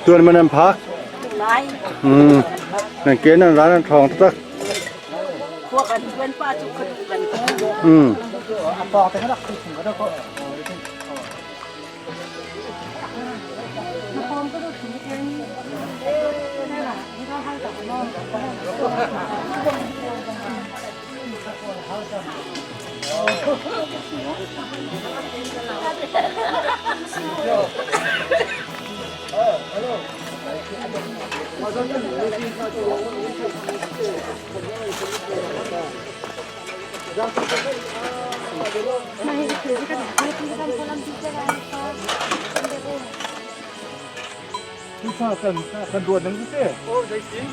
Tuan man an phak. Nan ke nan ra nan ṭhawng taktak. Kan ruat nang si.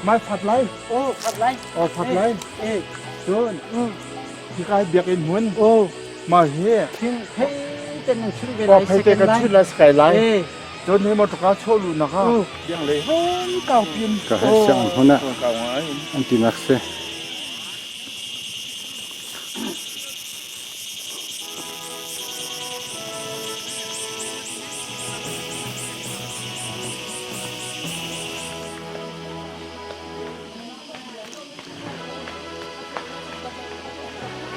Mai phat lai. Oh, phat lai. Oh, phat lai. Eh. Cun. Hi biakinn hmun. Oh. Ma hi. Thing thei ten nan chun ve lai. Oh, phei te kan chun lai skai lai. Eh. Cun hi motor ka chaw lu na ka. Biang le hon kau pin. Ka hai siang hmun ah. An ti nak si.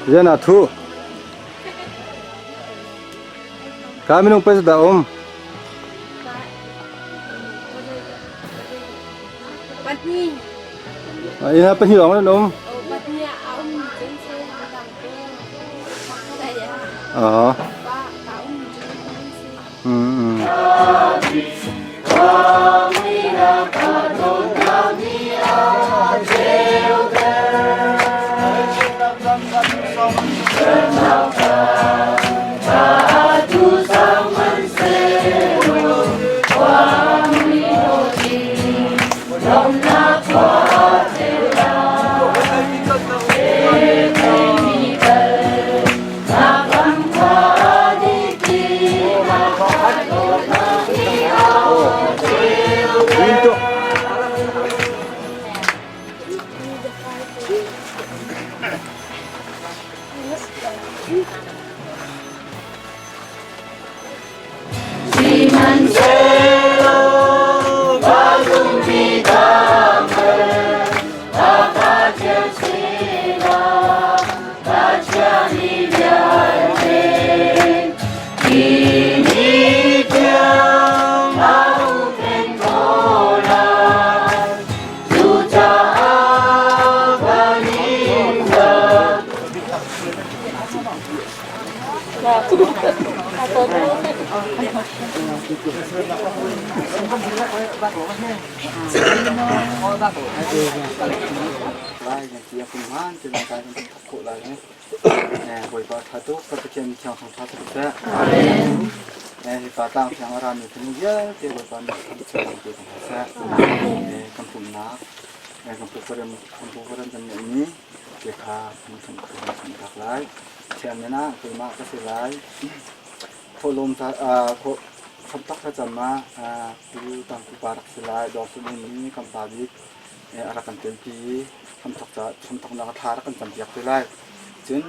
Rian ah thu. Ka minung pei dah um? Pahnih. Ina pahnih lawng nan um? Pahnih a um cun dang te. Ah. Pa a um cun si. Lai nan ti a kum han ti lai kan thok khawh lai he. Bawipa ṭha tuk ka Pathian thiang thawng ṭha tuk seh. Amen. Hi pa tlang thiang a rami kan vialte Bawipa nih kan chung te kan seh. Kan pumnak kan puparam kan puparam kan ngeihmi te kha kan chung kan chung tak lai. Thian men ah keimah ka si lai. Thawhlawm kham tak thlacam ah tu tang pupa rak si lai. Dawr sulun ni kan pa bik a rak kan telpi i hramthawknak thla rak kan campiak te lai. Cun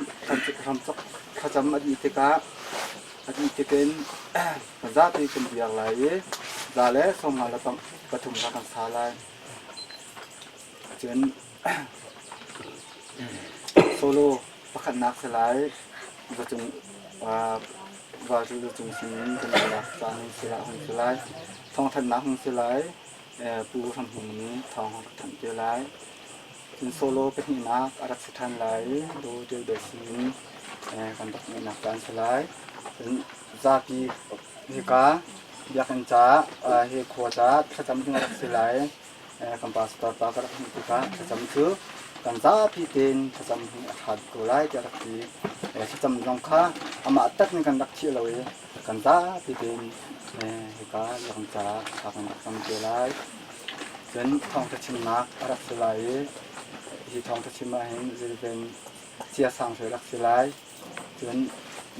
hramthawk thlacam a dih tikah a dih tikin zapi kan biak lai i za le 50 le 3 kha kan sa lai. Cun solo pakhatnak si lai vacung vacu cung sin kan lak caan hung si lai hung si lai thawngthanhnak hung si lai Pu Hram Hmung nih thawng a rak thanh te lai. Cun solo pahnihnak a rak si ṭhan lai i Do Ṭio Dai sin kan rak ngeihnak caan si lai. Cun zapi hika biakinn ca hi khua ca thlacam ding a rak si lai. Kan pastor pa ka rak hmuh tikah thlacam cu kan zapi tein thlacam hi a ṭha bik ko lai tiah a rak ti. Thlacam zong kha amah tak nih kan rak thih lo i Kan zapi tein hika biakinn caah thla kan rak cam te lai. Cun thawngṭha chimnak a rak si lai i hi thawngṭha chim ahhin zilven cia sang hruai rak si lai. Cun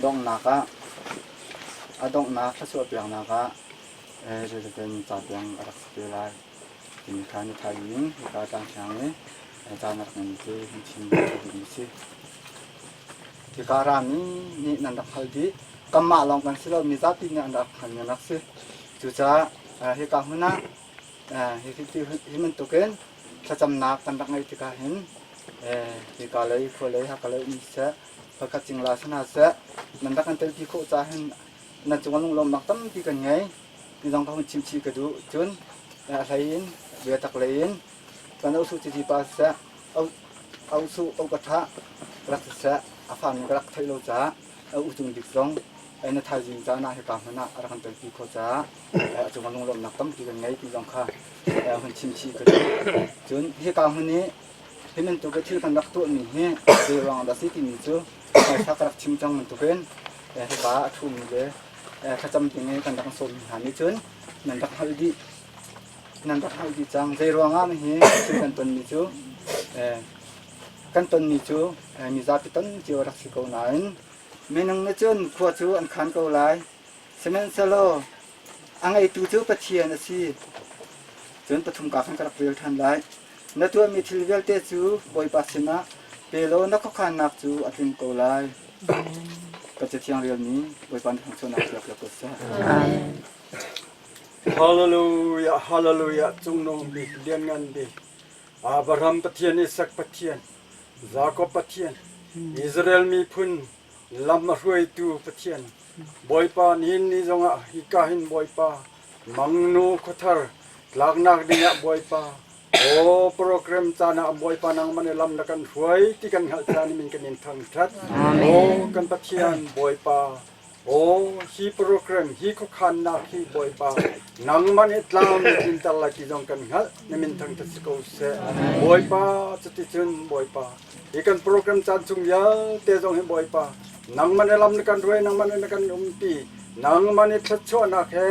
donghnak ah a donghnak thluachuah peknak ah zilven ca tiang a rak si te lai. Timi kha na thaizing hika tlangthiang i caan a rak ngeimi cu hun chim ka duhmi a si. Hika rami nih nan rak hngalh dih. Kanmah lawng kan si lo, mi zapi nih an rak hngalhmi an rak si. Cucaah hika hmun ah hi bantukin thlacamnak kan rak ngeih tikah hin hika lei khua lei Hakha lei um siseh, pakhat cingla si hna seh, nan rak kan telpi khawh caah hin nan cungah lunglawmhnak tampi kan ngei. Ti zong ka hun chim chih ka duh. Cun a hlei in biatak lei in kan ausu cici pa siseh, ausu au ka ṭha rak siseh, a fa min ka rak theih lo caah a u cung bik zong na thaizing caan ah hika hmun ah a rak kan telpi khawh caah a cungah lunglawmhnak tampi kan ngei ti zong kha hun chim chih ka duh. Cun hika hmun i hi bantuk thil kan rak tuahmi hi zei ruang dah si timi cu hmaisa ka rak chim cang bantukin hika ah a ṭhumi le thlacam ding i kan rak sawmmi hna nih cun nan rak hngalh dih nan rak hngalh dih cang. Zei ruangah hi thil kan tonmi cu kan tonmi cu mizapi ton cio rak si ko nain minung nih cun khua cu an khan ko lai. Sihmanhsehlaw a ngeitu cu Pathian a si. Cun pathum ka khan ka rak rel ṭhan lai. Na tuahmi thil vialte cu Bawipa sinah pe law na khuakhannak cu a tling ko lai. Ka cathiang relmi Bawipa na thangchiatnak piak lo ko seh. Hallelujah, hallelujah, cungnung bik, lianngan bik, Abraham Pathian, Isak Pathian, Jakob Pathian, Israel miphun lam a hruaitu Pathian, Bawipa nihin ni zongah hika hin Bawipa Mangnu khuathar tlaknak dingah Bawipa aw program caan ah Bawipa nangmah nih lam na kan hruai ti kan hngalh caan min kan in thangṭhat. Aw kan Pathian Bawipa, aw hi program hi khuakhannak hi Bawipa nangmah nih tlam na tlinter lai ti zong kan hngalh, na min thangṭhat si ko seh. Bawipa, cuticun Bawipa hi kan program caan chung vialte zong hi Bawipa nangmah nih lam na kan hruai, nangmah nih na kan umpi, nangmah nih thluachuahnak he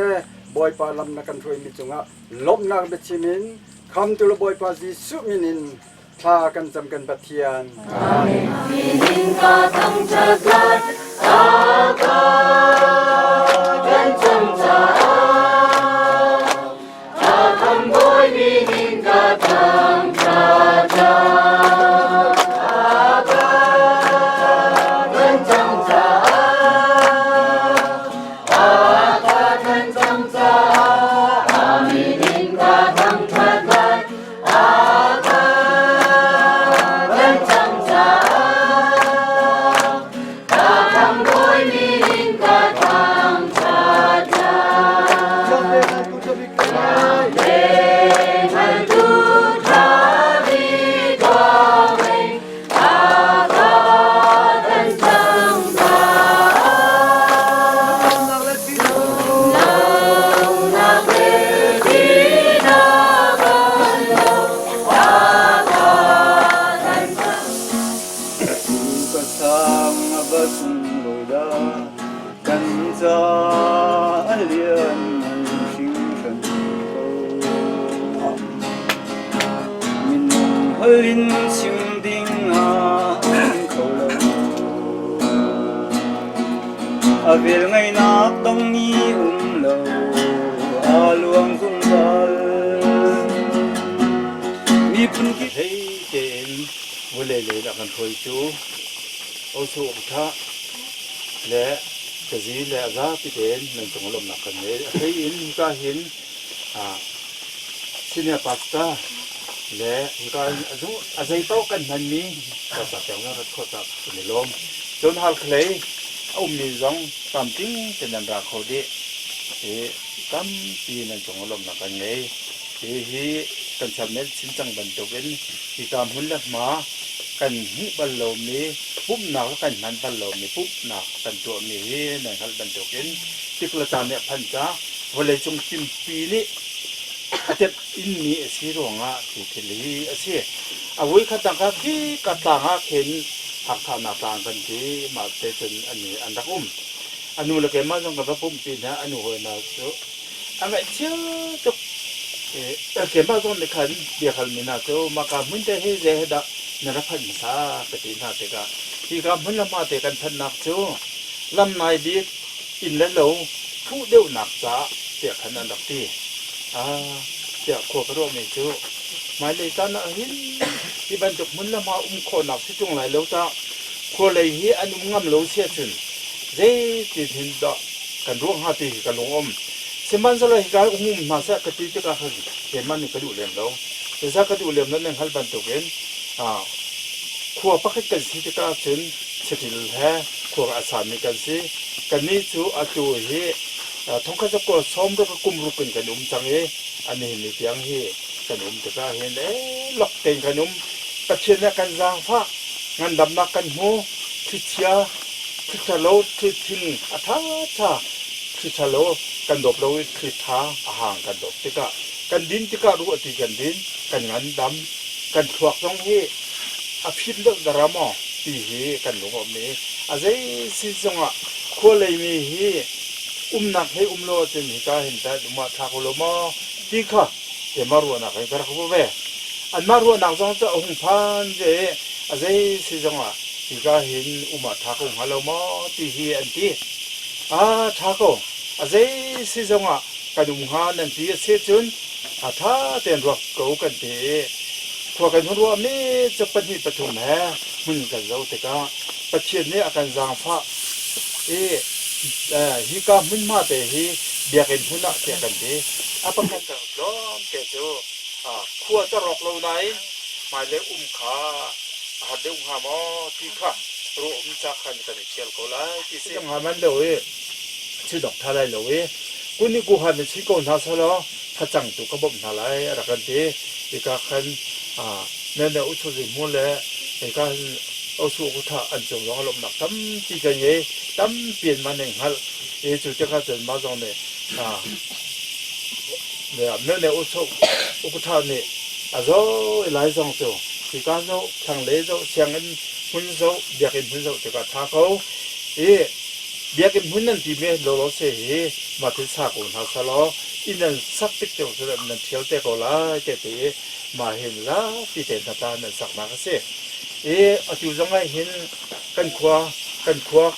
Bawipa lam na kan hruaimi cungah lawmhnak biachim in khamtu le Bawipa Jesuh min in thla kan cam kan Pathian. Amen. Ka thangṭhat lai, kan cam caah, ka khamhbawi min in ka thangṭhat lai. Kan cam caah, kan cam caah, a min in ka thangṭhat lai. Kan cam caah, ka khamhbawi min in ka thangṭhat lai. Hngaltu ṭha bik ka ngei, a ka kan cam caah. Nangnak le thihnak an lo, a ka kan cam. Ka sang a va sunglawi dah, kan ca a lian ngan hringhran ko. Minung holh in chim ding ah kho lo. A vel ngaihnak dong ni um lo, a luang zungzal. Miphun kip Hlei tein vawlei lei in a kan hruaitu Osu Uk Tha le cazi le a zapi tein nan cung lawmhnak kan ngei. A hlei in hika hin senior pastor le hika hin a zei paoh kan hmanmi pastor tiang zong rat khawh cah kan i lawm. Cun Halkhalei a ummi zong tlamtling tein nan ra kho dih i tampi nan cung lawmhnak kan ngei. Hihi kan chairman chim cang bantukin hika hmun le hma kan hmuh bal lomi pumhnak le kan hman bal lomi pumhnak kan tuahmi hi nan hngalh bantukin tik le caan nih a phanh caah vawleicung pumpi nih a tep inmi a si ruangah hi thil hi a si. A voikhat dang kha khi ka tlang ah khin Hakthahnak tlang kan ti mah te cun an rak um. A nu le keimah zong ka va pumhpi hna, a nu hawi hna cu a ngaihchia tuk. Keimah zong nih khan biahalmi hna cu mahka hmun te hi zei dah na ra phanh hmasa ka ti hna tikah hika hmun le hma te kan phanhnak cu lam nai bik inn le lo thuh deuhnak caah tiah khan an rak ti. Tiah khua ka ruahmi cu hmailei caan ah hin hi bantuk hmun le hma um khawhnak si ṭung lai lo tah khua lei hi an um ngam lo si ahcun zeitin hin dah kan ruah hnga ti hi ka lung um. Sihmanhsehlaw hika um um hna seh ka ti tikah khan keimah nih ka duh lem lo. Zeicah ka duh lem lo nan hngalh bantukin khua pakhat kan si tikah cun saṭil he khua a sami kan si. Kannih cu atu hi thongkhat zakua sawmruk kum ruk in kan um cang i a nihin ni tiang hi kan um tikah hin lok tein kan um. Pathian nih a kan zaangfah, ngandamnak kan hmu, thlichia, thli ṭhalo, thli thing a ṭhaṭha, thli ṭhalo kan dawp lo i thli ṭha a hang kan dawp tikah kan din tikah ruahti kan din, kan ngandam, kan thluak zong hi a fim deuh dara maw ti hi kan lung a um i a zei si zongah khua leimi hi umnak hlei um lo ahcun hika hin tah um ah thlak u law maw ti kha keimah ruahnak in ka rak hmu ve. Anmah ruahnak zong cu a hung phan ve i a zei si zongah hika hin um ah ṭha ko hnga lo maw ti hi an ti. A ṭha ko. A zei si zongah kan um hnga nan ti a si cun a ṭha tein ruak ko kan ti i khua kan hun ruahmi cu pahnih pathum he hmun kan zoh tikah Pathian nih a kan zaangfah i hika hmunhma te hi biakinn hmun ah tiah kan ti. A pakhat ka tlawmte cu khua cu rawk lo nain hmailei um kha a har deuh hnga maw ti kha ruah um ca khan kan i ṭhial ko lai ti si. Hnga man lo i chidok ṭha lai lo i kun i kuhan na chi ko hna selaw facang tu ka bawmh hna lai a rak kan ti. Hika khan nene uchuzi hmu le hika hin osu kutha an cung zong lawmhnak tampi kan ngei tampi in man in hngalh i cu tikah cun mah zong nih nene uchu ukutha nih a zo i lai zong cu hika zo thlanglei zo sianginn hmun zo biakinn hmun zo tikah ṭha ko i Biakinn hmun nan timi lawlaw se hi mah thil sa ko hna selaw inn nan sak tik te cu nan ṭhial te ko lai te ti i mah hin zapi te hnatla nan saknak a si. I atu zong ah hin kan khua kan khua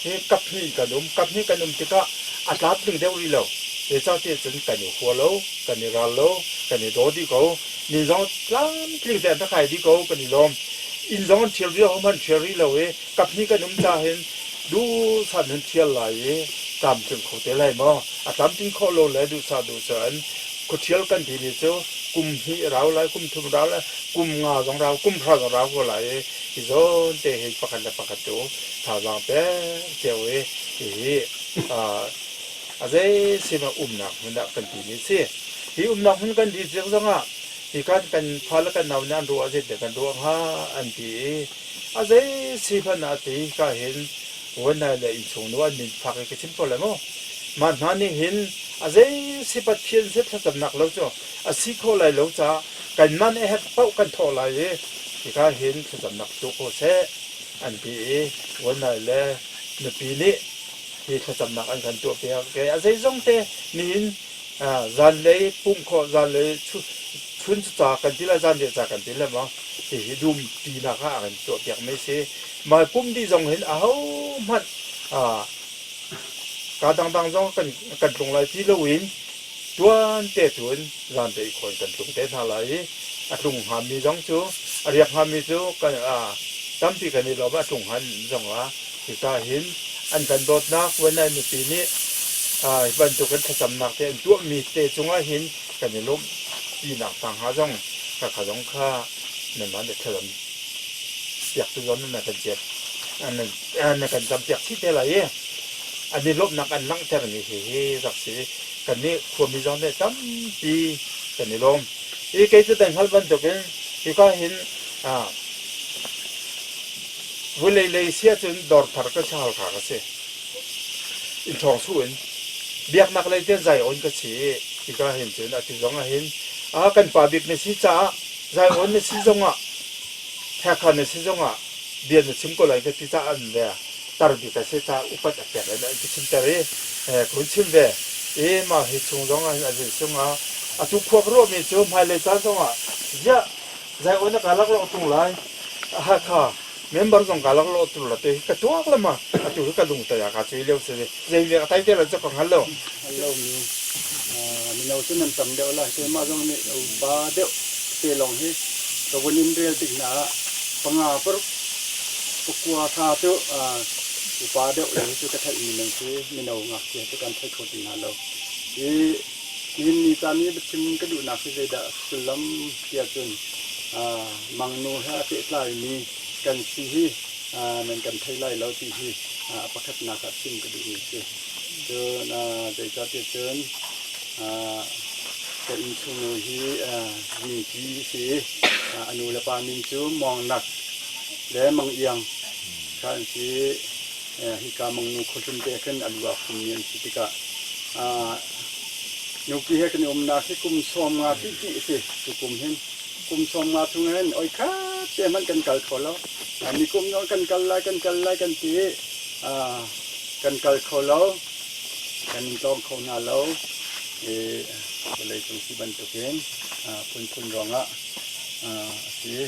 hi kap hnih kan um. Kap hnih kan um tikah a tlamtling deuh rih lo. Zeicahtiah cun kan i hua lo, kan i ral lo, kan i daw dih ko. Min zong tlamtling te an rak kai dih ko, kan i lawm. Inn zong an ṭhial rih lo, hohmanh ṭhial rih lo i kap hnih kan um ca hin duhsah nan ṭhial lai i tlamtling kho te lai maw? A tlamtling khawh lo le duhsah duhsah in khuaṭhial kan timi cu kum hnih rau lai, kum thum rau lai, kum nga zong rau, kum hra zong rau ko lai i hi zawn te hi pakhat le pakhat cu thazaang pek cio i hihi a zei sima umnak hmun ah kan timi a si. Hi umnak hmun kan ti tik zongah hi kan kan fa le kan nau nih an ruah zeitin kan ruah hnga an ti i A zei si hmanh ah ti ka hin Vuanai le innchung nu an min fak i ka chim ko lai mu. Mah hna nih hin a zei si Pathian si thlacamnak lo cu a si kho lai lo caah kanmah nih herh paoh kan thawh lai i hika hin thlacamnak tuah ko seh an ti i Vuanai le nupi nih hi thlacamnak an kan tuahpiak. A zeizong te nihin zanlei pumh khawh zanlei chun cu ca kan ti lai zanriah ca kan ti lai maw hihi dum tinak ah a kan tuahpiak mi si. Mah pum dih zong hin ahohmanh kaa dangdang zong kan tlung lai ti loin tuan te cun zanlei khawn kan tlung te hna lai i a tlung hngami zong cu a riak hngami cu kan tampi kan i lawm a tlung hngan zong ah hika hin an kan dawtnak Vanlai mipi nih hi bantuk in thlacamnak te an tuahmi te cungah hin kan i lawmh tinak hna hnga zong khakha zong kha nanmah nih thlacam piak tu zong nan kan ciat nan kan cam piak chih te lai i an i lawmhnak an langhtermi hi hi rak si kannih khuami zong nih tampi kan i lawm. I kei cu dan hngalh bantukin hika hin Vulei lei si ahcun dawrthar ka si Halkha ka si. Innṭhawng su in biaknak lei tian Zion ka si i hika hin cun atu zong ah hin ah kan pa bik na si caah Zion na si zongah Hakha na si zongah bia na chim ko lai ka ti caah an ve tar bik a si caah upat a pek in an ka chimter i ka hun chim ve. I mah hi chung zong ah hin a zei sungah atu khua ka ruahmi cu hmailei caan zongah ziah Zion ah kaa lak lo tung lai. Hakha member zong kaa lak lo tung la te ka tuak le ma atu hi ka lung tai ah kaa cui lio si. Zei ve ka tai te la cu ka hngal lo. Hngal lomi minung. Mino cu nan tam deuh lai. Keimah zong nih upa deuh te lawng hi ka vun in rel tik hna ah panga paruk pakua hra cu upa deuh lei cu ka theihmi nan si. Mino ngakchia cu kan thei kho ti hna lo. Hi nihin ni caan i biachim ka duhnak hi zeidah sullam tiah cun mangnu he a pehtlaimi kan si hi nan kan thei lai lo ti hi a pakhatnak ah chim ka duhmi a si. Cun zeicahtiah cun ka innchungnu hi Zingpi a si i a nu le pa min cu Mawngnak le Mang Iang kha an si i hika Mangnu khuahlun te khin a lu aa phummi an si tikah nupi he kan i umnak hi kum 50 tih a si. Tukum hin kum 50 chung hin oi khat te hmanh kan kal kho lo. Nikum zong kan kal lai kan kal lai kan ti i kan kal kho lo, kan in tlawng kho hna lo. I vawleicung si bantukin phunphun ruangah a si.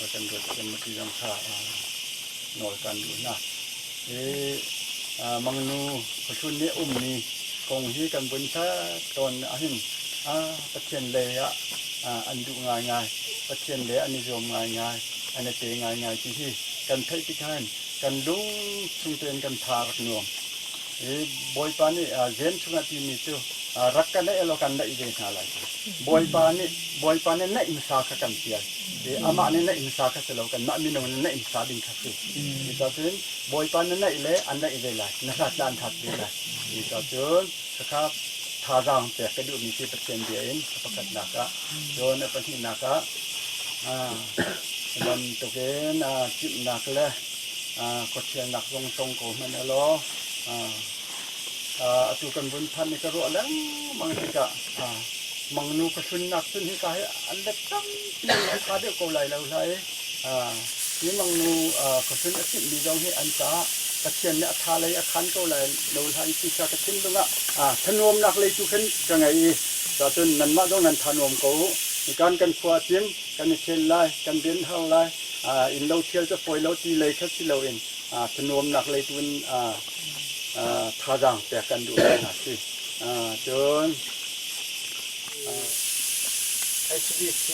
Rak kan ruat thiam ti zong kha nawl kan duh hna. Hi mangnu khuahlun nih a ummi kong hi kan vun hlat tawn ahhin Pathian lei ah an duh ngaingai, Pathian lei an i zuam ngaingai, an i pe ngaingai ti hi kan theih tik khan kan lung chung tein kan tha rak nuam. I Bawipa nih Jeim chungah timi cu rak ka naih law kan naih ve hna lai. Bawipa nih Bawipa nih naih hmasa kha kan fial. I amah nih naih hmasa kha si lo kanmah minung nih naih hmasa ding kha si. Cucaah Bawipa na naih le an naih ve lai, na hlat le an hlat ve lai. Cucaah khakha thazaang pek ka duhmi si Pathian bia in a pakhatnak ah. Cun a pahnihnak ah bantukin cimhnak le khuathialnak zong tong ko hmanh elaw atu kan vun phanh i ka ruah lengmang tikah mangnu ka hlunnak cun hika hi an let tampi in a ṭha deuh ko lai lo hlah i hi mangnu ka hlun a chimhmi zong hi an caah Pathian nih a ṭha lei a khan ko lai lo hlah i ti kha ka thinlung ah thanuamnak lei tu khin ka ngei i cun nanmah zong nan thanuam ko u. Nikan kan khua a cim, kan i ṭhial lai, kan rian har lai, inn lo ṭhial cu fawi lo ti lei kha si loin thanuamnak lei tu in thazaang pek kan duh hna si. Cun HBC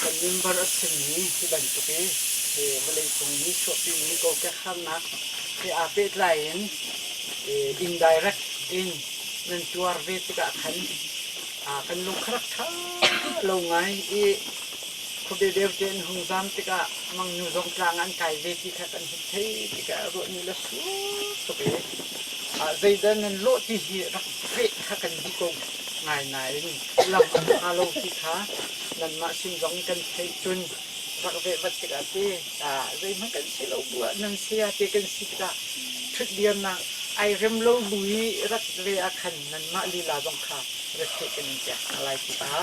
kan member a simi hi bantuk i vawleicung nih chuahpimi kokek harnak he aa pehtlai in indirect in nan tuar ve tikah khan kan lung kha rak ṭha lo ngai i khuabe deu te an hung zam tikah mangnu zong tlang an kai ve ti kha kan hun theih tikah ruahni le sur tuk i zeidah nan lawh ti hi rak veh kha kan duh ko ngai nain lam an ṭha lo ti kha nanmah sin zong kan theih cun rak veh vat tikah ti zeihmanh kan si lo bu ah nan saya te kan si tikah ṭhutdirnak ai rem lo bu i rat ve ah khan nanmah lila zong kha retheih kan in pek hna lai ti kha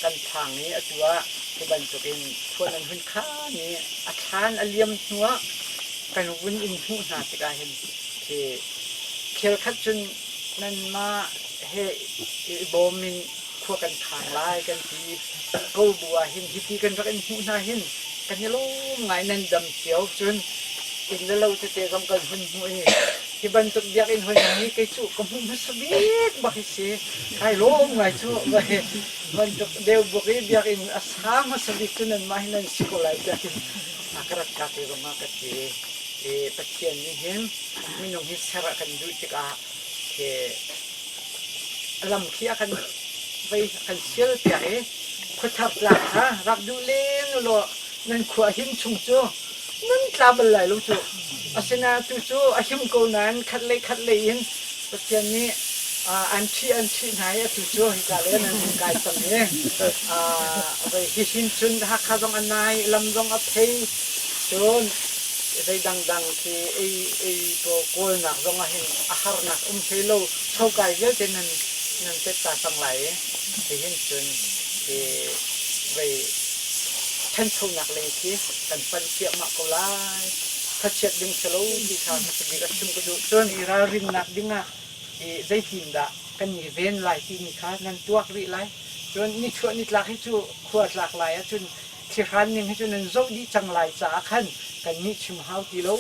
kan phang i atu ah hi bantukin khua nan hun khan i a thlan a liam hnuah kan vun in hmuh hna tikah hin khi khel khat cun nanmah he i bawm in khua kan khang lai kan ti ko bu ah hin hiti kan rak in hmuh hna hin kan i lawm ngai nan dam cio cun inn le lo tete zong kan hun hmuh i hi bantuk biakinn hoi hna hi kei cu ka hmuh hmasa bik bak hi si kai lawm ngai cu bantuk deu buk i biakinn a sa hmasa bik cu nanmah hi nan si ko lai tiah hin a ka rat ka te zong ah ka ti i Pathian nih hin minung hi ser a kan duh tikah khi lam khi a kan vei a kan sial piak i khuathar tlak kha rak duh len ulaw nan khua him chung cu nan tla bal lai lo cu. Asinain tu cu a him ko nain khat lei khat lei in Pathian nih an ṭhih an ṭhih hna i atu cu hika lei nan hun kai cang i vei hihin cun Hakha zong a nai lam zong a phei cun zei dangdang khi ei ei paw kawlnak zong ah hin a harnak um hlei lo chokai vialte nan nan pet ta cang lai i hihin cun hi vei ṭhanchonak lei khi kan panh ciahmah ko lai. Thlachiat ding si lo ti kha hmasa bik a chim ka duh. Cun i ralrinnak dingah i zeitindah kan i ven lai timi kha nan tuak rih lai. Cun nichuah nitlak hi cu khua tlak lai ahcun thlihran ning hi cu nan zoh dih cang lai caah khan Kan nih chim hau ti lo.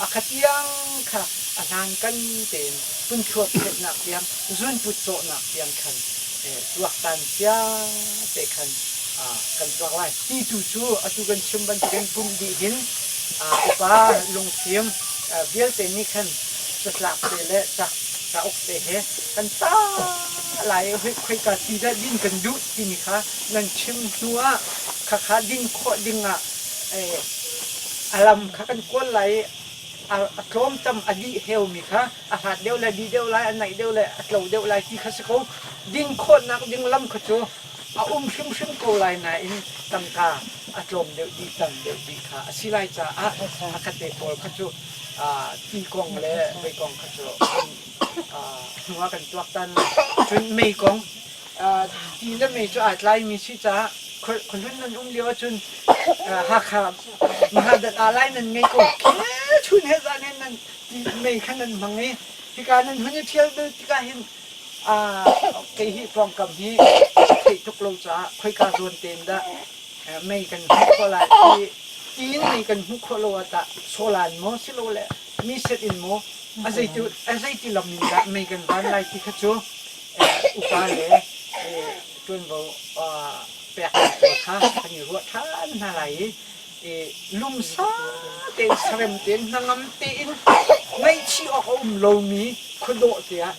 A kha tiang kha a hlankan tein phunthluak phetnak tiang, zunput cawhnak tiang khan tuaktan cia te khan kan tuak lai. Ti tu cu atu kan chim bantukin pumh dih hin upa lungfim vialte nih khan catlak te le cauk te he kan ta lai i khoika ti dah din kan duh timi kha nan chim hnu ah khakha din khawh ding ah a lam kha kan kawl lai i a tlawmtam a dih heumi kha a hlat deuh le dih deuh lai, a naih deuh le a tlo deuh lai ti kha si ko. Din khawhnak ding lam kha cu a um hrimhrim ko lai nain tangka a tlawm deuh dih tam deuh dih kha a si lai caah a khatte pawl kha cu ti kong le vei kong kha cu hnu ah kan tuaktan lai. Cun mei kong ti le mei cu aa tlaimi si caah khuahlun nan um lio ahcun Hakha Mahadat aa lai nan ngei ko khe chun he zan he nan ti mei kha nan hmang i hika nan hun i ṭhial tikah hin kei hi pawngkam hi theih tuk lo caah khoika zawn tein dah mei kan hmuh khawh lai ti tiin mei kan hmuh khawh lo ah tah solan maw silole mi set in maw a zeiti a zeiti lam in dah mei kan van lai ti kha cu upa le ṭuanvo peknak pawl kha kan i ruah ṭhan hna lai i lumsa tein sarem tein hnangam tein ngaihchih awk a um lomi khuadawh tiah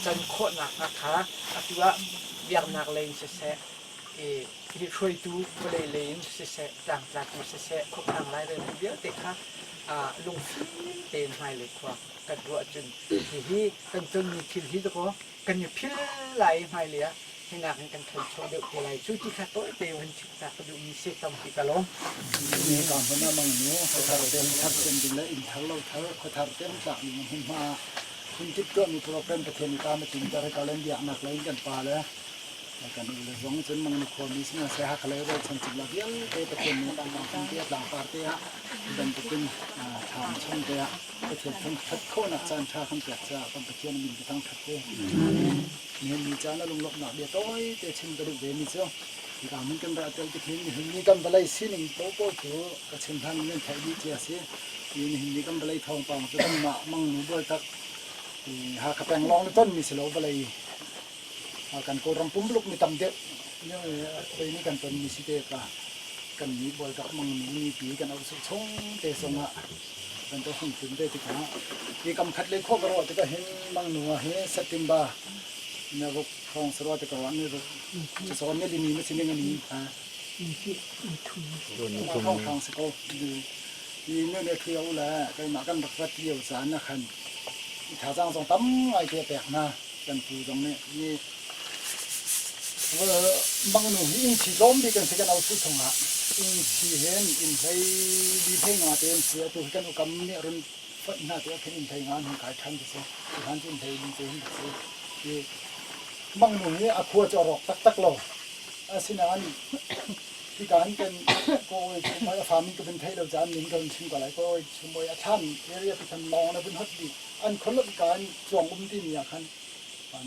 can khawh nakhnga kha atu ah biaknak lei in siseh i hruaitu vawlei lei in siseh tlangtlatu siseh khuakhang laireltu vialte kha lungfim tein hmailei khua kan ruah ahcun hihi kan tonmi thil hi dakaw kan i phil lai i hmailei ah hinak in kan ṭhancho deuh te lai cu ti kha tawite hun chim ta ka duhmi si tampi ka lawm. Ni ka hmun ah mang nu khuathar te thar cem ding le inn thar lo thar khuathar te tlak ning hmun hma hun tip tuahmi program Pathian i ka ma tin ter ka len biaknak lei kan pa le kan u le zong cun mang nu khuami singa se ha khalei ro chan cik la vialte Pathian nih kan hun te tlangpar te ah bantukin thlam chung te ah Pathian thangṭhat khawhnak caan ṭha kan pek caah kan Pathian min ka thangṭhat ve. Nihin ni caan a lunglawmhnak bia tawite chim ka duh ve mi cu hika hmun kan ra tel tikhin nihin ni kan vawlei sining paohpaoh cu ka chim hlan in nan theih dih cia si. Nihin ni kan vawlei thawngpang cu kanmah Mangnu Bualtak Hakha peng lawng na tonmi si lo vawlei kan Kawlram pumpuluk mi tam deuh vawlei nih kan tonmi si te ka kan nih Bualtak Mangnu mipi kan auh chung te zongah kan to hung tlun ve tikah hi kam khat le khua ka ruah tikah hin Mangnu ah hi September na ruk hrawng sarua te ka ruah ni ruk cucawn ni limi ma si ning ani ha thong thong si ko ni nu ne thuyo le keimah kan rak rat lio caan na khan thazaang zong tam ngai te pek hna kan pu zong nih ni Mangnu hi inn thi tlawm bik an si kan ausu chungah inn thi hen inn hlei li hlei nga te an si atu hi kan ukam nih run fonh hna te khin inn hlei nga an hung kai ṭhan ti si han cu inn hlei li te hin si i Mangnu hi a khua cu a rawk taktak lo asinain hika han kan kawi chumoi a fami ka vun theih lo caan min ka vun chim ko lai kawi chumoi a thlan area ti khan lawng na vun hot di an kholot ka an cuang um ti mi ah khan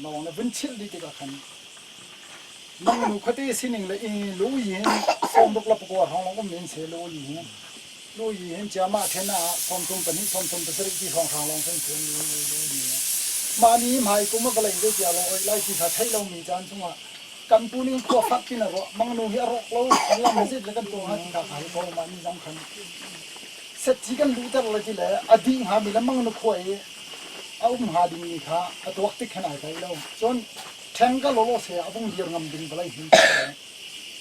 Nawng na vun chilh dih tikah khan mangnu khuate sining le i lu yi hin sawmruk le pakua hrawng lawng um in se lu yi hi lu yi hin ciama then ah 32 37 ti hrawng hrang lawng kan chuan lu lu yi mah ni hmai kum a vawlei zei tia lo oi lai ti kha theih lomi caan chungah kan pu ning khua fak tin a ruah mangnu hi a rawk lo lam zit le kan tu ha ti kha kha ko mah ni zong khan set ci kan luhter le ti le a dih hnga mi le mangnu khua i a um hnga dingmi kha a tuak tik khan ai thei lo. Cun ṭheng ka lawlaw se a vung dir ngam ding vawlei hmun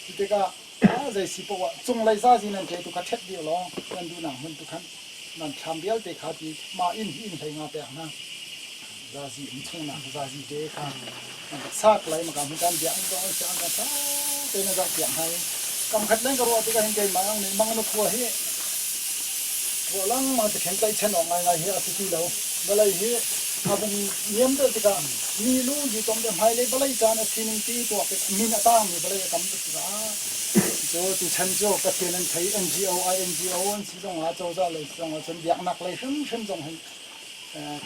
cu tikah a zei si poah cunglei zazi nan ṭe tu kha ṭhet dih law nan duhnak hmun tu khan nan thlam vialte kha ti mah inn hi inn hlei nga pek hna zazi um chungnak zazi te kha nan rak sak lai maka hmun kan biak in zong an kan ṭha te na zoh piak hna i kam khat leng ka ruah tikah hin keimah ang nih mang na khua hi Ruah lengmang te khin tlaihchan awk ngaingai hi a si ti lo. Vawlei hi a vung niam deuh tikah mi lu hi tlawmte hmailei vawlei caan a sining ti tuak tik min a taangmi vawlei a tam tuk tikah cu tuchan cu Pathian an thei NGO INGO an si zongah cozah lei si zongah cun biaknak lei hrimhrim zong hin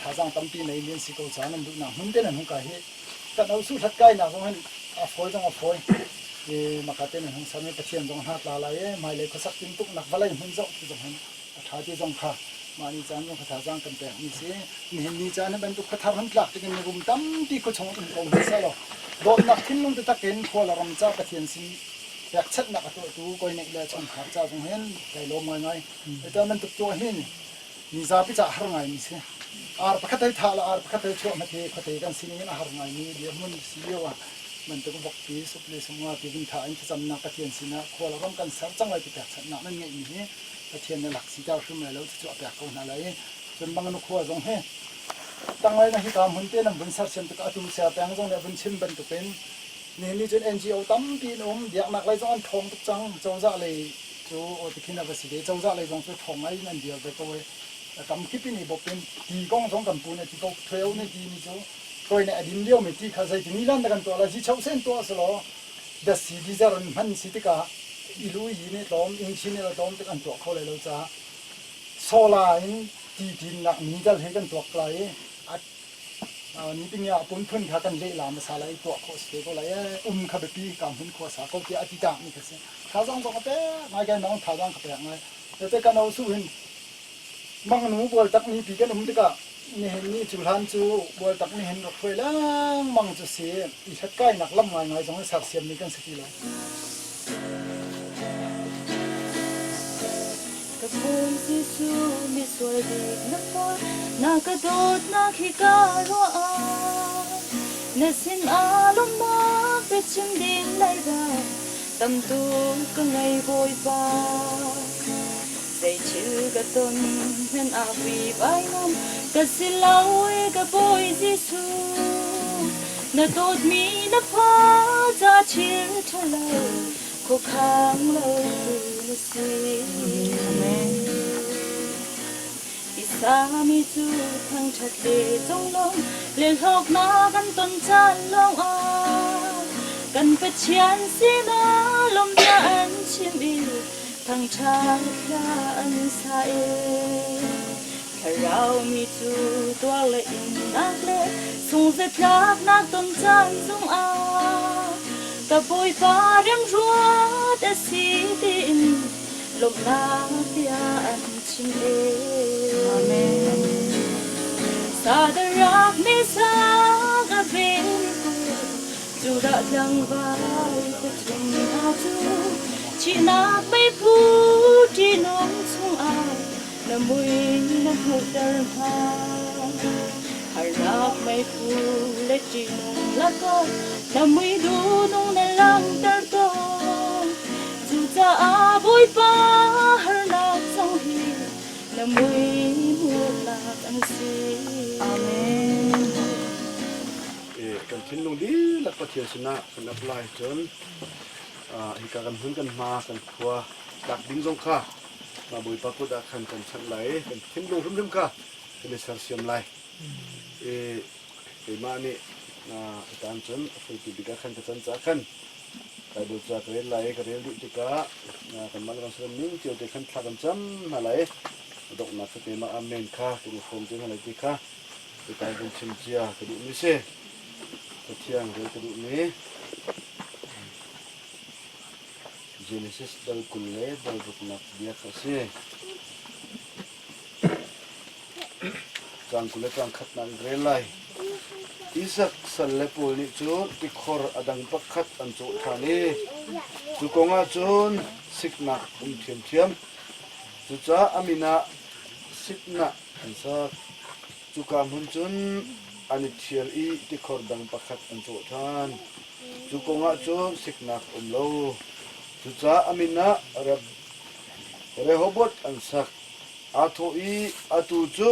thazaang tampi nei mi an si ko caah nan duhnak hmun te nan hung kai hi kan osu hlat kainak zong hin a fawi zong a fawi i maka te nan hung sam i Pathian zong hna tla lai i hmailei khuasak tintuknak vawlei hmun zoh ti zong hin. A ṭha ti zong kha mah ni caan zong kha thazaang kan pekmi si. Nihin ni caan hi bantuk khuathar han tlak tik in mirum tampi khuachung um ko hmanh sehlaw dawtnak thinlung taktak in khua le ram ca Pathian sin pekchanhnak a tuahtu koi neih le chungkhar ca zong hin kai lawm ngaingai. Ita bantuk tuah hin mizapi ca har ngaimi si. Ar pakhat hei thah le ar pakhat hei chuah hmat hi khuate kan sining in a har ngaimi dirhmun si lio ah bantuk vokpi sup le sumnga ti vun thah in thlacamnak Pathian sinah khua le ram kan ser cang lai ti pekchanhnak nan ngeihmi hi Pathian nih lak siter hrim lai lo cucu a pek ko hna lai i cun mangnu khua zong hi tanglei na hika hmun te nan vun sersiam tikah atu ser peng zong nih a vun chim bantukin nihin ni cun NGO tampi in um biaknak lei zong an ṭhawng tuk cang cozah lei cu aw tikhin a va si ve cozah lei zong cu ṭhawng ngai in an dir ve ko i kam kip in i bawp in ti kong zong kan pu nih ti ko thueo nih ti mi cu toi nih a din lio mi ti kha zeiti ni lan kan tuah lai ji cheu sen tuah selaw dasi dizer in hman si tikah ilu yi nih tlawm ingchi nih la tlawm tik an tuah kho lai lo caah sola in ti tinnak ni dal he kan tuak lai i ni ping ah phunphun kha kan leh la hmasa lai tuah khawh si te ko lai um kha biapi ka hmun khua sa ko tiah a ti tak mi kha si thazang zong a pek ngai kai nong thazang ka pek ngai te kan au su hin mangnu bual tak ni pi kan um tikah nihin ni cu hlan cu bual tak ni hin rak hruai lengmang cu si i hlatkai nak lam ngaingai zong in sersiam mi kan si ti lo. Ka pum Jesuh misual bik na fawn na ka dawtnak hi ka ruah ah na sin ah lawmhnak biachim ding leiba tam tuk ka ngei Bawipa. Zei thil ka ton hmenh ah vai ngam ka si lo i ka Bawi Jesuh. Na dawtmi na fa ca thil ṭhalo khuakhang lo tu na si. Amen. Isami cu thangṭhat le conglawmh le hlawknak an ton caan lawngah kan Pathian sinah lawmhnak an chim i thangṭhat hla an sa i thlarau mi cu tuar le innak le sungzatlaknak ton caan zongah ka Bawipa remruat a si tiin lawmhnak bia an chim e. Amen. Sadarak Mesak Abednego Judah tlangval pathum hna cu thihnak meiphu ṭihnung chungah na mui na hmuhter hna. Harnak meiphu le ṭihnung lakah na mui duhnung na langhter tawn. Cucaah Bawipa harnak zong hi na mui hmuhnak an si. Amen. Kan thinlung dihlak Pathian sinah kan apply cun hika kan hmun kan hma kan khua tlak ding zong kha mah Bawipa kut ah khan kan chanh lai i kan thinlung hrimhrim kha kan i sersiam lai. I keimah nih atan cun a hruaitu bik ah khan ka can caah khan Bible ca ka rel lai i ka rel dih tikah kanmah le kan saram ning cio te khan thla kan cam hna lai i a donghnak kha keimah amen kha kan i hrawm te hna lai ti kha tutan kan chim cia ka duhmi si. Pathian rel ka duhmi Genesis dal 20 le dal ruknak bia kha a si. Caang 20 le caang khatnak in rel lai. Isak sal le pawl nih cun tikhor a dang pakhat an cawh ṭhan i cu kong ah cun siknak um ṭhiamṭhiam. Cucaah a min ah Sitnah an sak. Cuka hmun cun an i ṭhial i tikhor dang pakhat an cawh ṭhan. Cu kong ah cun siknak a um lo. Cucaah a min ah Rehoboth an sak. Aa thawh i atu cu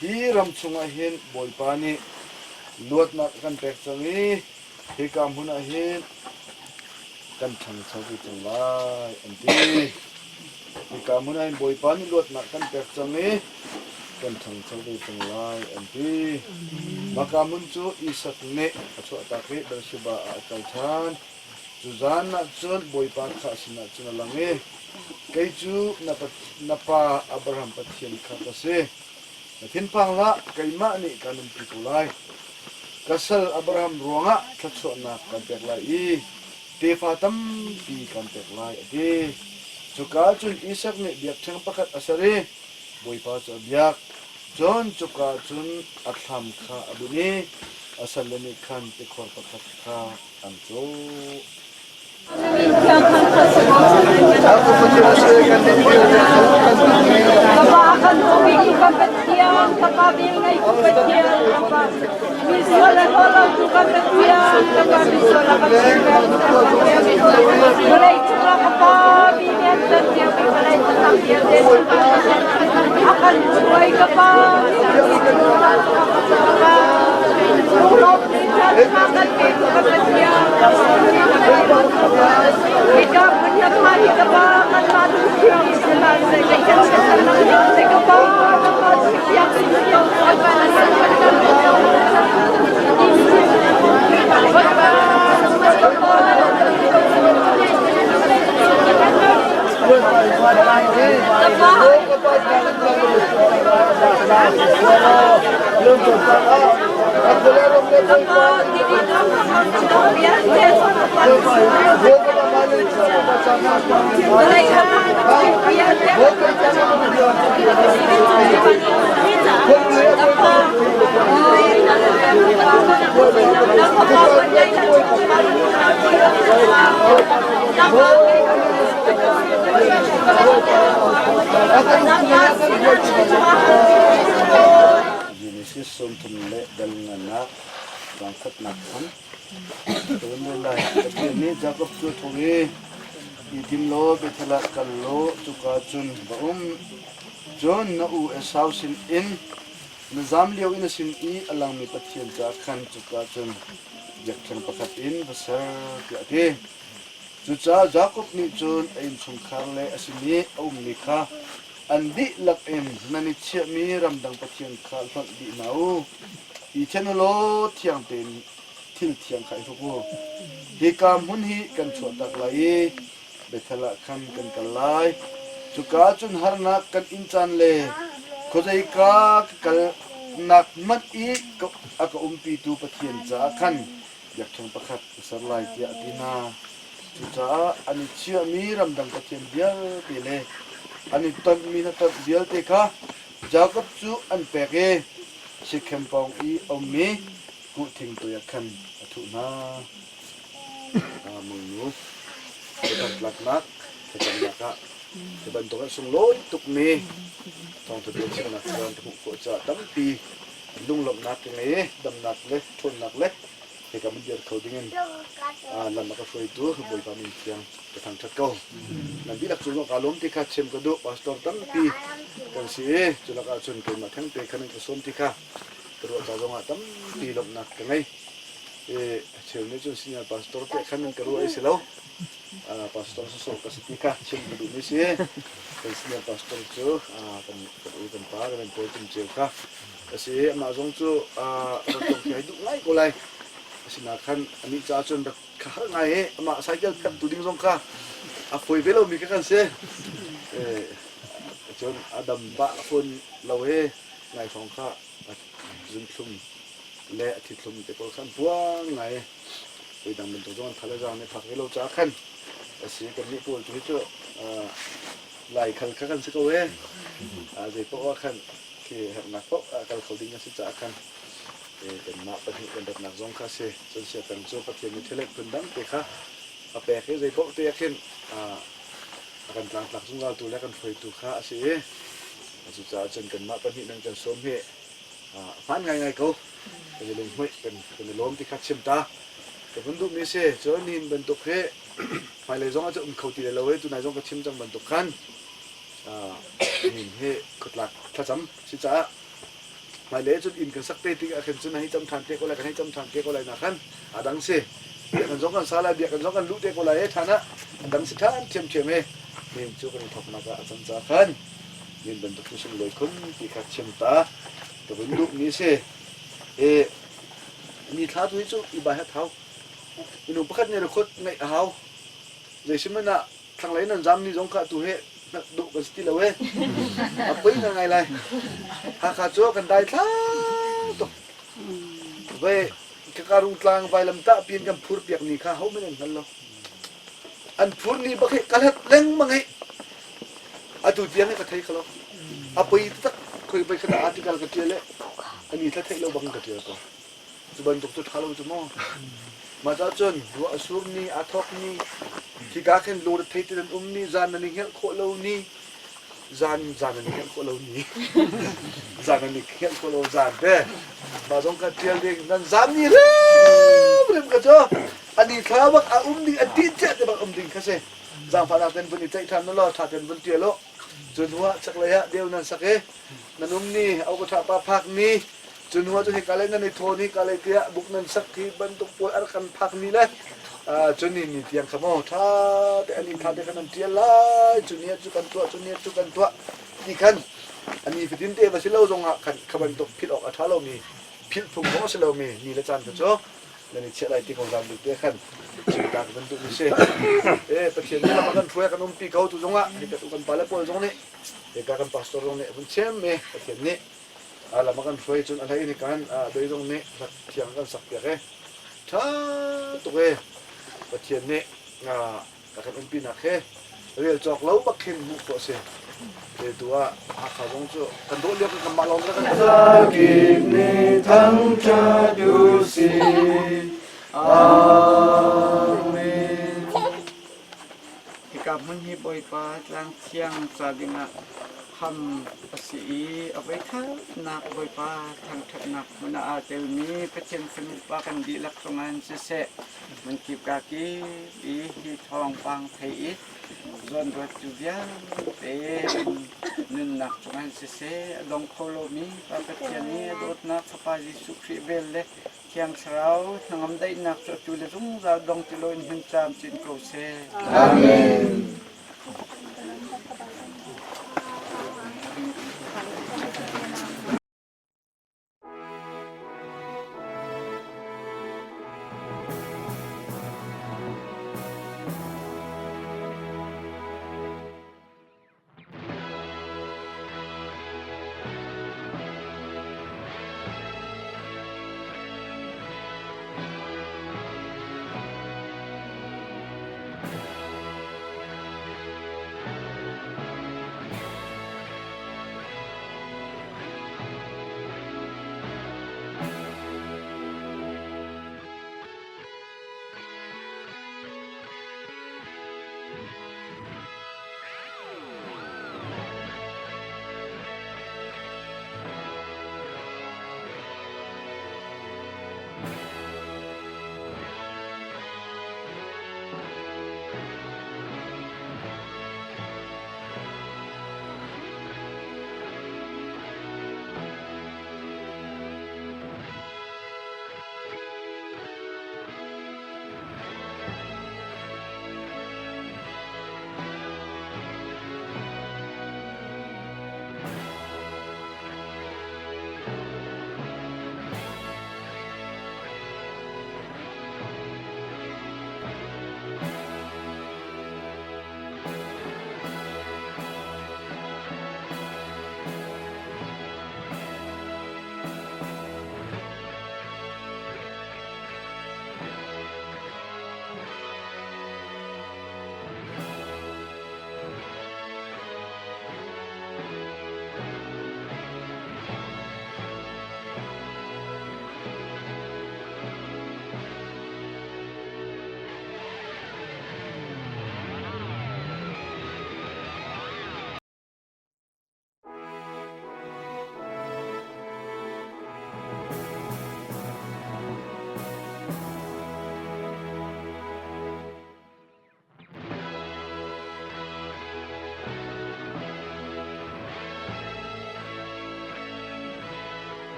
hi ram chungah hin Bawipa nih luatnak a kan pek cang i hika hmun ah hin kan ṭhangcho ve cang lai, an ti. Hika hmun ah hin Bawipa nih luatnak kan pek cang i kan ṭhangcho ve cang lai, an ti. Mahka hmun cu Isak nih a chuahtak i Beersheba ah a kal ṭhan. Cu zan ah cun Bawipa kha a sinah cun a lang i, Kei cu na pa Abraham Pathian kha ka si. Na thinphang hlah, keimah nih kan umpi ko lai. Ka sal Abraham ruangah thluachuahnak kan pek lai i tefa tampi kan pek lai, a ti. Cuka cun Isak nih biakṭheng pakhat a ser i Bawipa cu a biak. Cun cuka cun a thlam kha a bunh i a salle nih khan tikhor pakhat kha an cawh. Kapa kan bik kan Pathian, kapa vel ngei tu Pathian, kapa misual a hlaw tu kan Pathian, kapa misual a kan Vawlei cungah kapa mi nih kan tiang mi vawlei cungah vialte a kan hruai kapa kapa lunglawm ni caan tha kan pe tu kan Pathian Hika hmun na phan hi ka pa kanmah lungthiang ka pa Genesis 30 le dal ngannak tlangkhatnak khan Cun lai Pathian nih Jakob cu a thawh i, I tim law Bethel ah kal law cuka cun va um. Cun na u Esau sinin na zam lio i na sin i a langmi Pathian caah khan cuka cun biakṭheng pakhat in va ser, tiah a ti. Cucaah Jakob nih cun a innchungkhar le a sin i a ummi kha an dihlak in nan i chiahmi ramdang pathian kha hlonh dih hna u. I then u law thiang tein thil thiang kha i hruk u. Hika hmun hi kan chuahtak lai i Bethel ah khan kan kal lai. Cuka cun harnak kan in caan le khuazeika ka kalnak hmanh i a ka umpitu Pathian caah khan biakṭheng pakhat ka ser lai tiah a ti hna. Cucaah an i chiahmi ramdang pathian vialte le an i tonhmi hnatonh vialte kha Jakob cu an pek i Shekhem pawng i a ummi kuhthing toi ah khan a thuh hna. Mangnu biatak tlaknak thlacamnak ah hi bantuk a sunglawi tukmi thawngṭha bia chimnak caan ka hmuh khawh caah tampi lunglawmhnak ka ngei i damnak le ṭhawnnak le hika mun dir kho dingin lam a ka hruaitu Bawipa min thiang ka thangṭhat ko. Nan dihlak cung zong kaa lawm ti kha chim ka duh. Pastor tampi kan si i cu lakah cun keimah thengte khan an ka sawm ti kha ka ruah ca zongah tampi lawmhnak ka ngei. I cheu nih cun senior pastor te khan an ka ruah i si lo. Pastor sawsawh ka si ti kha chim ka duhmi si. Kan senior pastor cu kan kan u kan pa kan pawl tum ceu kha a si i amah zong cu rak tong khi ai duh ngai ko lai. Asinain khan anih caah cun rak kha har ngai i amah cycle phektu ding zong kha a fawi ve lomi kha kan si. Cun a dam pah fawn lo i nai hrawng kha a zunthlum le a thithlum te pawl kha an puang ngai i voidang bantuk zong an thal le zaang nih phak ve lo caah khan a si kannih pawl tu hi cu laikhal kha kan si ko e. Zei paoh ah khan khi herhnak paoh ah kal kho ding a si caah khan kanmah pahnih kan ratnak zong kha a si. Cun siatang cu Pathian nih thilek phun dang te kha a pek i zei paoh te ah khin a kan tlangtlak zungzaltu le kan hruaitu kha a si i cucaah cun kanmah pahnih nan kan sawm hi hmaan ngaingai ko. Kan i lunghmuih kan i lawm ti kha chim ta. Ka vun duhmi a si. Cun nihin bantuk hi hmailei zong ah cun um kho ti lo i tunai zong ka chim cang bantuk khan nihin hi khuatlak thlacam si caah hmailei cun inn kan sak te tik ah khin cun hei cam ṭhan te ko lai kan hei cam ṭhan te ko lai na khan a dang si. Biakinn zong kan sa lai biakinn zong kan luh te ko lai i ṭhan ah a dang si ṭhan ṭhiamṭhiam i nihin cu kan i thawknak ah a can ca khan nihin bantuk cu sunglawi khun ti kha chim ta ka vun duhmi si. I ni thla tu hi cu i bai hat hau. Minung pakhat nih record ngeih a hau. Zeisihmanh ah thlanglei nan zam ni zong kha tu he hngalh duh kan si ti lo e. A poi ngai lai. Hakha cu kan dai thla tuk. Ve Kakarung tlang vailam tah piin kan phur piak ni kha ho men an hngal lo. An phur ni bak hi ka hlat lengmang hi. Atu tiang ka thei kho lo. A poi taktak khoi poi khat article ka ṭial le ani thla theih lo bang ka ṭial ko. Cu bantuk cu ṭha lo cu maw. Mah caah cun ruah a sur ni, aa thawk ni, khika khin lungre thei te nan um ni, zan nan i hngelh khawh lo ni, zan zan nan i hngelh khawh lo ni, zan nan i hngelh khawh lo zan te, mah zong kha ṭial ding nan zan ni hrimhrim kha cu ani thla bak a um ding a ti cia te bak um ding kha si. Zaangfahnak ten vun i ceih ṭhan law ṭha ten vun ṭial u. Cu hnu ah chaklei ah deu nan sak i nan um ni, au ka ṭha pa phak ni, cu hnu ah cu hika lei nan i thawn hika lei tiah buk nan sak hi bantuk pawl a rak kan phak ni le cu ni ni tiang kha maw ṭha te ani ṭha te khan nan ṭial lai cu ni ah cu kan tuah cu ni ah cu kan tuah ti khan ani fatin te va si lo zong ah khan kha bantuk philh awk a ṭha lomi philh phung zong a si lomi ni le caan kha cu nan i chiah lai ti ko zan bik te khan chimta ka van duhmi si. E Pathian nih lam a kan hruai kan umpi ko tu zongah hika tu kan pale pawl zong nih hika kan pastor zong nih vun chem me Pathian nih lam a kan hruai cun a hlei in kan doi zong nih hlat thiang kan sak piak e tha tuk e Pathian nih a kan umpinak he rel cawk lo bak khin hmuh khawh a si. Te tu ah Hakha zong cu kan dawh lio kan mah lawng kan Zakip nih thangṭhat u sih. Amen. Hika hmun hi Bawipa tlang thiang ca dingah ham a si i a voikhatnak Bawipa thangṭhatnak hmun ah aa telmi Pathian fanu pa kan dihlak cungah in siseh, hmunkip kakip i hi thawngpang thei i zawnruattu vialte an nunnak cungah in siseh, a dong kho lomi Pa Pathian nih a dawtnak Fapa Jesuh Khrih vel le Thiang Thlarau hnangam daihnak cu atu le zungzal dong ti loin hmun camcin ko seh. Amen.